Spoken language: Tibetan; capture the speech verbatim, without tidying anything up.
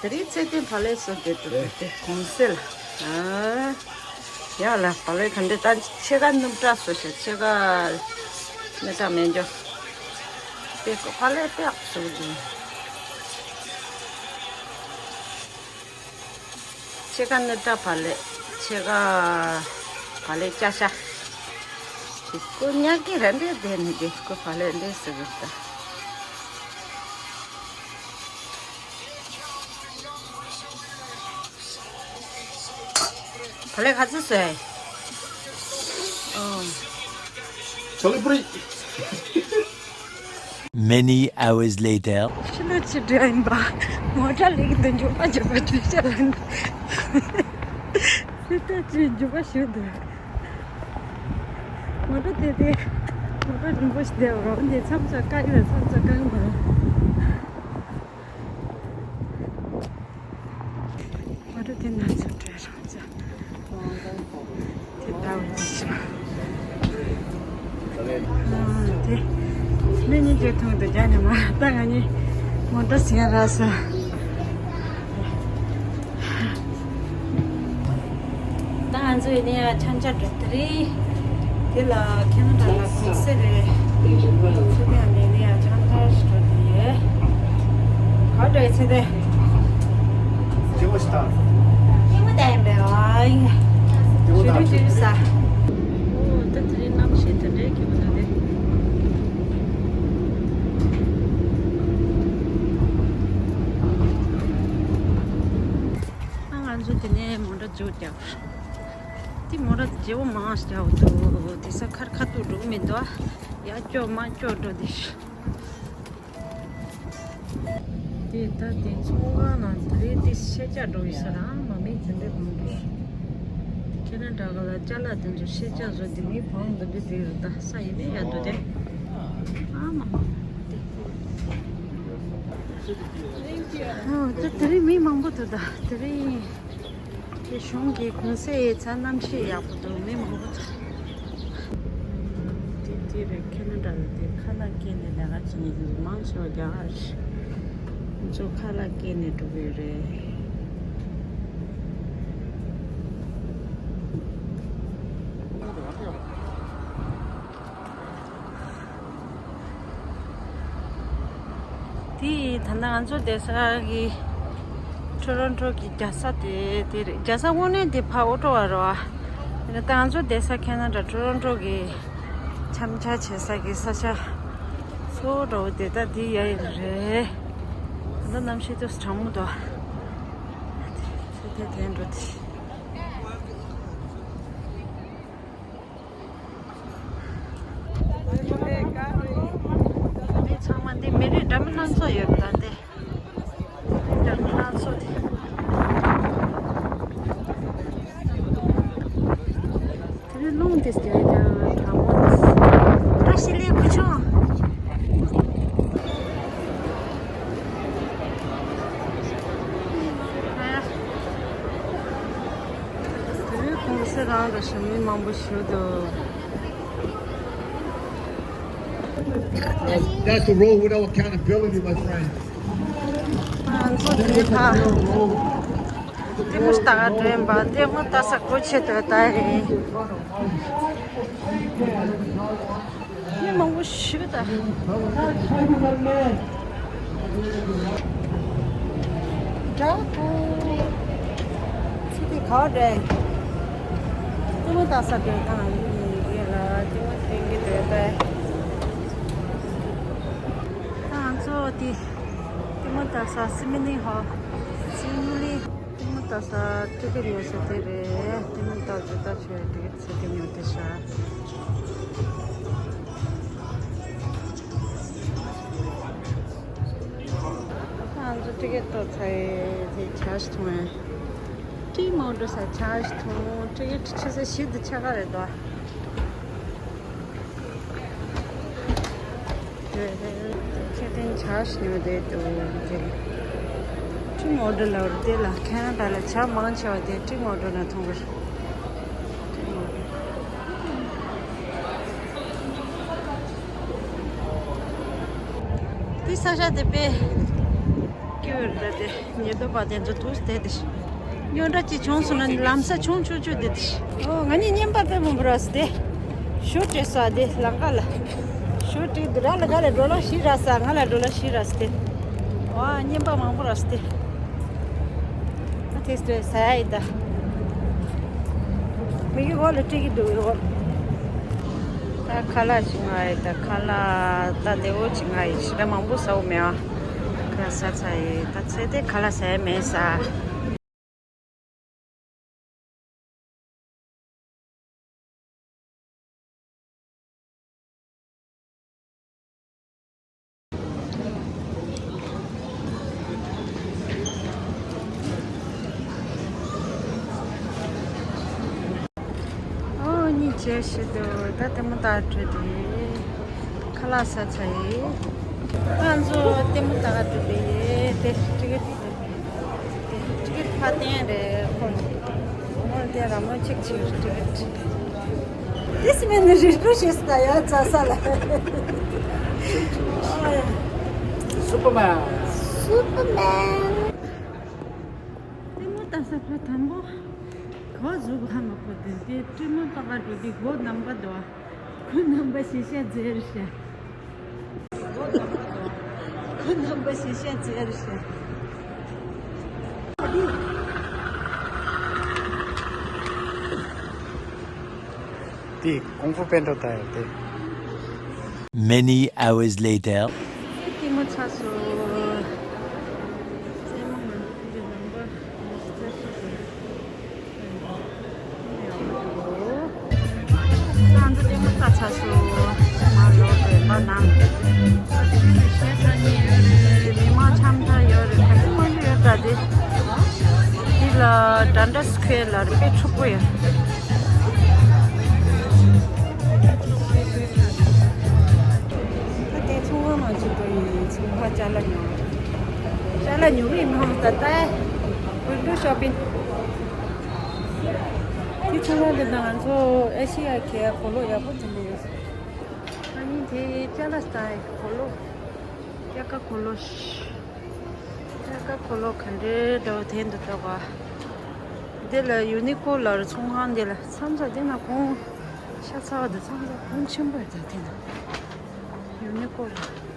དེ་རིང་ཚེ་བརྟན་བག་ལེབ་བཟོ་དེ་འདུག་དེ་གོང་གསལ། ཨ། ཡག་ལ་བག་ལེབ་ག་འདྲ་ད་ཕྱེད་ཀ་སྣུམ་དྲག་བཟོ་ཤག་ཕྱེད་ཀ་སྣུམ་དྲག་མེད་འཇོ། དེ་བག་ལེབ་དཔེ་ཡག་བཟོ་འདུག་ཕྱེད་ཀ་སྣུམ་དྲག་བག་ལེབ། ཕྱེད་ཀ་བག་ལེབ་སྐྱ་ཤ། དེ་ཀོ་ཉག་གི་ར་འདྲེ་དེ་ནི་དེ་ཀོ་བག་ལེབ་འདྲེ་ཟེར་གི་ད། བག་ལེབ་ག་ཚོད་བཟོས། ཨོ། ཆོ་ལི་པུ་རི། Many hours later. ཕྱི་ལོགས་ཕྱི་འགྲོ་ཡིན་པ། མོ་ཊ་ལེགས་འདི་འཇུག་པ་འཇུག་པ་འཇུག་བྱ་ལ་འདུག་སི་ཏ་ཅི་འཇུག་པ་ཞུ་འདུག་མོ་ཊ་དེ་དེ། མོ་ཊ་རིན་པོ་ཞིག་དེ་རོ་འདི་མཚམས་སུ་བཀག་གི་རེད་མཚམས་སུ་བཀག་མ། མ་རུ་དེ་ན་ཚོ་བྲོས་རང་ཅག་དེ་ལྟ་བུ་ཅི་ཞིག་ཨ་དེ། མི་གཉིས་ཀྱི་ཐུང་དུ་རྒྱ་ནས་མ་ད་ང་གཉིས་མོ་ཊ་ཟིན་ར་ས། ད་ང་ཚོ་ཡིན་ནའི་ཡ་འཆམ་འཆམ་འགྲོ་དེ་རེད། དེ་ལ་ཁེ་ན་ཌ་ལ་གུང་སེང་རེད། ཚེ་བརྟན་ཡིན་ནའི་ཡ་འཆམ་འཆམ་ཞིག་འགྲོ་དེ་ཡོད། ག་འགྲོ་ཡི་ཚེ་བརྟན། སྐྱིད་པོ་ཞིག་དང་། སྐྱིད་པོ་དང་ཡིན་པས་ཨ་ཡིན། སྐྱིད་པོ་དང་། ཞུ་རུ་ཞུ་རུ་ས། ཨོ་ད་དེ་རིང་གནམ་གཤིས་དེ་འདྲའི་སྐྱིད་པོ་འདུག་སྟེ། ང་ཚོ་དེ་ནས་མོ་ཊ་འཇུག་རྒྱབ། དེ་མོ་ཊ་དེ་བརྗེ་པོ་མང་ཞིག་རྒྱག་འདུག་དེ་ས་ཁར་ཁ་ཐུག་འགྲོ་གི་མི་འདུག་ཡར་སྐྱོད་མར་སྐྱོད་འགྲོ་དེ། དེ་ད་དེ་ཚོང་ཁང་ནང་དེ་རིང་དེ་ཤེས་བྱ་འགྲོ་ཡི་ས་རང་མ་མི་དེ་འདྲ་མང་འདུག་ཁེ་ན་ཌ་ག་ལ་ཅ་ལག་དེ་ཚོ་ཤེས་བྱ་བཟོ་དེ་མི་བང་འདུག་དེ་དེ་རུ་ད་ས་ཡིན་ནས་ཡར་འདུག་དེ། ཨ་མ་དེ། ཨོ་ད་དེ་རིང་མི་མང་པོ་འདུག་ད་དེ་རིང་། དེ་གཞུང་གི་གུང་སེང་ཡིན་ཙང་གནམ་གཤིས་ཡག་པོ་འདུག་མི་མང་པོ་འདུག་དེ་དེ་རེད། ཁེ་ན་ཌ་ལ་དེ་ཁ་ལག་སྐྱེལ་ནས་ལས་ཀ་བྱེད་མཁན་དེ་མང་ཆེ་བ་རྒྱ་གར་རེད། ང་ཚོ་ཁ་ལག་སྐྱེལ་ནས་འགྲོ་གི་ཡོད་རེད། དེ་ད་ལྟ་ང་ཚོ་བསྡད་ས་གི་ཊོ་རོན་ཊོ་གི་རྒྱལ་ས་དེ་དེ་རེད། རྒྱལ་ས་དངོས་གནས་དེ་ཕར་ཨོ་ཊོ་བ་རེད་བ། ད་ལྟ་ང་ཚོ་བསྡད་ས་ཁེ་ན་ཌ་ཊོ་རོན་ཊོ་གི་འཆམ་འཆམ་བྱེད་ས་གི་ས་ཆ་གཙོ་བོ་འདྲ་བོ་དེ་ད་དེ་ཡ་ཡི་རེད། ད་ལྟ་གནམ་གཤིས་ཏོག་ཙམ་གྲང་མོ་འདུག་ཚེ་དེ་དེ་འགྲོ་དེ། འདི་ཚང་མ་འདི་མི་རིགས་འདྲ་མིན་སྣ་ཚོགས་ཡོད་པ་དང་འདི་འདྲ་མིན་སྣ་ཚོགས་དེ། དེ་རིང་རླུང་དེ་རྒྱག་ཀྱང་གྲང་མོ་དེ། བཀྲ་ཤིས་བདེ་ལེགས་བུ་ཆུང་། དེ་རིང་གུང་སེང་རང་རེད་ཤག་མི་མང་པོ་ཞིག་འདུག That's the road with no accountability, my friend. ང་ཚོ་དེ་ཕ་ལྟད་མོ་ལྟ་ག་འགྲོ་ཡིན་པ། ལྟད་མོ་ལྟ་ས་སྒོ་ཕྱེ་དོ་ད་ཡིན། མི་མང་པོ་ཞིག་ད། འདྲ་པོ། ཚེ་འདི་ག་རེད། ལྟད་མོ་ལྟ་ས་འགྲོ་དང་ཡིན་གྱི་ལ་ལྟད་མོ་སྟོན་གྱི་འགྲོ་ད། ད་ང་ཚོ་དེ་ལྟད་མོ་ལྟ་ས་སི་མི་ནི་ཧོ། སི་མི་ནི། ལྟད་མོ་ལྟ་ས་ཊི་ཀེ་ཊི་ཉོ་ས་དེ་རེད། ལྟད་མོ་ལྟ་ཇི་ལྟ་བྱས་ཊི་ཀེ་ཊི་ཚད་ཀྱི་ཉོ་དེ་ཤ། ང་ཚོ་ཊི་ཀེ་ཊི་ཐོབ་ཚར་ཡས་དེ་ཆར་ཇི་ཐུང་ཡས། ཊི་མོ་ཊ་ས་ཆར་ཇི་ཐུང་། ཊི་ཀེ་ཊི་ཆེ་ས་ཞིག་ཏུ་ཆ་ག་རེད་དོ། ཁྱེད་ཐེངས་ཇ་ཞིམ་པོ་དེ་འདུག་ཅེས། ཊི་མོ་ཊ་ལབ་རེད། དེ་ལ་ཁེ་ན་ཌ་ལ་ཇ་མང་ཆེ་བ་དེ་ཊི་མོ་ཊ་ནས་འཐུང་གི་རེད། ཊི་མོ་ཊ། དེ་ས་ཆ་དེ་དཔེ་སྐྱིད་ ད་དེ་ཉེ་དུ་བ་དེ་ཚོ་ཐུག་སྟེ་དེ་ཤི། ཉོ་འདྲ་ཅིག་བྱུང་སོང་ན་ལམ་སང་ཆུང་ཆུང་ཆུང་དེ་དེ་ཤི། ཨོ་ང་གཉིས་བརྙན་པར་དཔེ་མང་པོ་རག་སྟེ། ཞོ་སྤྲད་ས་དེ་ལམ་ཁ་ལ། ཞོ་སྤྲད་དུ་ར་ལ་ག་ལ་ཌོ་ལར་བཞི་རག་ས་ང་ལ་ཌོ་ལར་བཞི་རག་སྟེ། ཨོ་བརྙན་པར་མང་པོ་རག་སྟེ། ཨ་ཐེ་སྟེ་ཟ་ཡ་ཡིན་ད། མི་གི་འོག་ལ་སྤྲད་ཀྱི་འདུག་འོག་ད་ཁ་ལག་ཅིག་ང་ཡི་ད་ཁ་ལག་ད་དེ་འོ་ཅིག་ང་ཡི་ཞེ་དྲག་མང་པོ་ཟ་འོ་མེད་ཨ། ཁ་ལག་ཟ་ཚར་ཡི་ད་ཚེ་དེ་ཁ་ལག་ཟ་ཡ་མེད་ས། ཨོ་གཉིད་ཆེ་ཤི་འདུག་ད་ལྟད་མོ་ལྟ་འགྲོ་དེ། ཁ་ལག་ཟ་ཚར་ཡི། ང་ཚོ་ལྟད་མོ་ལྟ་འགྲོ་དེ་ཡི་དེ་ཊི་ཀེ་ཊི། ཊི་ཀེ་ཊི་ཕ་སྟན་རེད་ཁོ། ཁོ་དེ་ར་མོ་ཆེག་ཆེག་ཊི་ཀེ་ཊི། This man is request is the ya tsasa la. Superman. Superman. ལྟད་མོ་ལྟ་ས་ཕ་དང་པོ། གོ་ཟུག་ཧ་མ་གོ་དེ་དེ་ལྟད་མོ་ལྟ་ག་འགྲོ་དེ་གོ་རྣམ་པ་དོ། ཁོ་རྣམ་པ་ཤེས་བྱ་མཛེས་རེད་ཤག་ཁོ་རྣམ་པ་ཤེས་བྱ་མཛེས་རེད་ཤག་དེ་ཀུང་ཧྥུ་པན་ཏྲོ་ད་ཡོད་དེ། Many hours later. ལྟད་མོ་ཚར་སོང་། ལྟད་མོ་ང་ཚོ་གི་ལམ་པ་ཚར་སོང་། ང་ཚོ་ལྟད་མོ་ལྟ་ཚར་སོང་། མ་ལོག་པའི་པ་ནང་། མི་མང་འཆམ་ཐང་ཡོད་རེད། ག་ཚོད་མང་པོ་ཡོད་ད་དེ། འདི་ལ་ཌན་ཌ་སི་ཁུ་ཝེར་ལ་རེད་དཔེ་འཁྲུག་པོ་ཡོད། ད་དེ་ཚོང་ཁང་ནང་ཅིག་འགྲོ་ཡིན། ཚོང་ཁང་ཅ་ལག་ཉོ། ཅ་ལག་ཉོ་གི་མང་ད་ལྟ་ཝིན་ཌོ་ཤོ་པིང་། དེ་ཚོང་ཁང་དེ་ནང་ང་ཚོ་ཨེ་ཤི་ཡ་གི་གོས་ལོག་ཡག་པོ་འཛོམས་ཡོད། ཨ་ནི་དེ་ཅ་ལག་སྟངས་གོས་ལོག་ཀྱ་ཀ་གོས་ལོག་ཀྱ་ཀ་གོས་ལོག་ག་འདྲའི་འདྲ་བོ་དེ་འདུག་ད་ག་འདི་ལ་ཡུ་ནི་ཀོ་ལར་ཚོང་ཁང་འདི་ལ་མཚམས་མཚམས་དེ་ན་གོང་ཤ་ཚ་བ་འདུག་མཚམས་མཚམས་གོང་ཆེན་པོ་རེད་ད་དེ་ན་ཡུ་ནི་ཀོ་ལར།